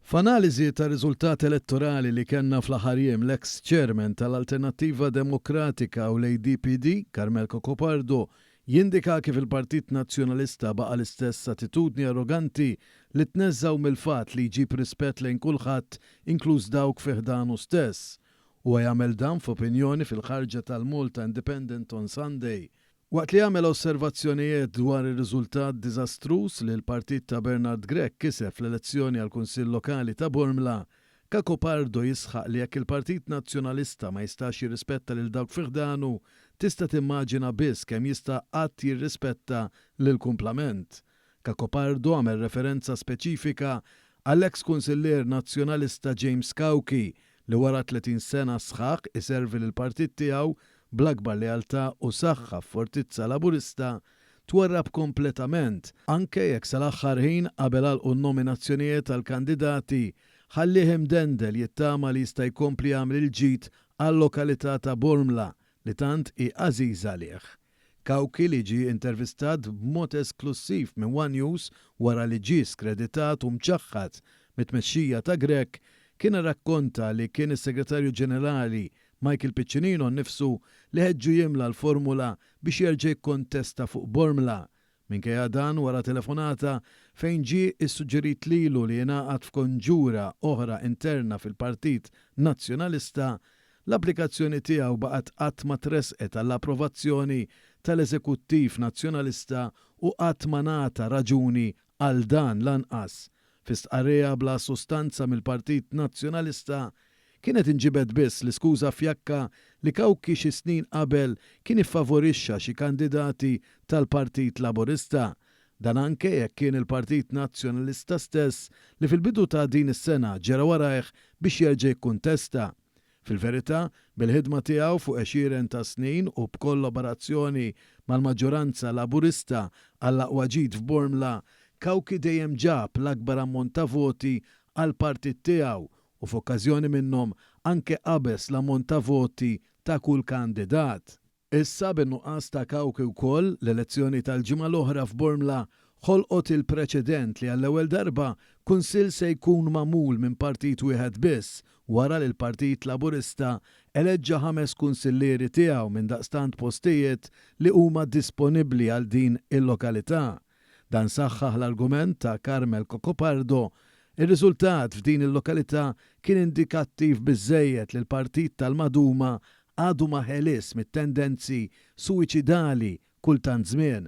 F'analiżi tar-riżultat elettorali li kellna fl-aħħar jiem l-eks Chairman tal-Alternattiva Demokratika u l-ADPD, Carmel Cacopardo, jindika kif il-Partit Nazzjonalista baqa' l-istess attitudni arroganti li tneżżgħu mill-fatt li jġib rispett lejn kulħadd inkluż dawk fi ħdanu stess. Huwa jagħmel dan f'opinjoni fil-ħarġa tal-Malta Independent on Sunday. Waqt li għamel osservazzjonijiet dwar ir-riżultat diżastruż li l-partit ta' Bernard Grech kiseb fl-elezzjoni għall-Kunsill Lokali ta' Bormla, Cacopardo jisħaq li jekk il-Partit Nazzjonalista ma jistax jirrispetta lil dawk fi ħdanu, tista' timmaġina biss kemm jista' qatt jirrispetta lill-kumplament. Cacopardo għamel referenza speċifika għall-eks Kunsillier Nazzjonalista James Cauchi li wara 30 sena sħaħ iservi lill-partit tiegħu bl-akbar lealtà u saħħa f'fortizza Laburista, twarrab kompletament, anke jekk sal-aħħar ħin qabel għalqu n-nominazzjonijiet għall-kandidati, ħallieh imdendel jittama li jista' jkompli jagħmel il-ġid għal-lokalità ta' Bormla li tant hi għażiża għalih. Cauchi li ġie intervistat b'mod esklussiv minn one News wara li ġie skreditat u mċaħħad mit-tmexxija ta' Grech, kien irrakkonta li kien is-Segretarju Ġenerali Michael Piccinino nnifsu li ħeġġu jimla l-formula biex jerġa' jikkontesta fuq Bormla. Minkejja dan, wara telefonata fejn ġie issuġġerit lilu li jingħaqad f'konġura oħra interna fil-Partit Nazzjonalista, l-applikazzjoni tiegħu baqgħet qatt ma tressqet għall-approvazzjoni tal-Eżekuttiv Nazzjonalista u qatt ma ngħata raġuni għal dan lanqas. Fi stqarrija bla sustanza mill-Partit Nazzjonalista, kienet inġibet biss l-iskuża fjakka li Cauchi xi snin qabel kien iffavorixxa xi kandidati tal-Partit Laburista. Dan anke jekk kien il-Partit Nazzjonalista stess li fil-bidu ta' din is-sena ġera warajh biex jerġa' jikkuntesta. Fil-verità, bil-ħidma tiegħu fuq għexieren ta' snin u b'kollaborazzjoni mal-maġġoranza Laburista għall-aqwa ġid f'Bormla, Cauchi dejjem ġab l-akbar ammont ta' voti għall-partit tiegħu u f'okkażjoni minnhom anke qabeż l-ammont ta' voti ta' kull kandidat. Issa bin-nuqqas ta' Cauchi wkoll, l-elezzjoni tal-ġimgħa l-oħra f'Bormla ħolqot il-preċedent li għall-ewwel darba Kunsill se jkun magħmul minn partit wieħed biss wara li l-Partit Laburista eleġġa ħames kunsillieri tiegħu minn daqstant postijiet li huma disponibbli għal din il-lokalità. Dan saħħaħ l-argument ta' Carmel Cacopardo. Ir-riżultat f'din il-lokalità kien indikattiv biżżejjed li l-partit tal-maduma għadu ma ħelis mit-tendenzi suwiċidali kull tant żmien.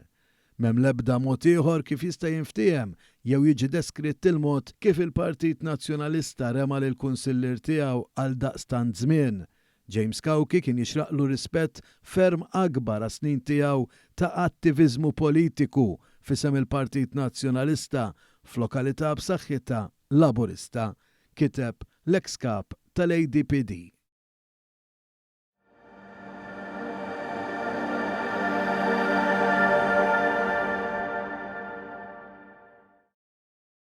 M'hemm l-ebda mod ieħor kif jista' jinftiehem jew jiġi deskritt il-mod kif il-Partit Nazzjonalista rema lill-kunsillier tiegħu għal daqstant żmien. James Cauchi kien jixraqlu rispett ferm akbar għas-snin tiegħu ta' attiviżmu politiku f'isem il-Partit Nazzjonalista f'lokalità b'saħħitha Laburista, kiteb l-eks Kap tal-ADPD.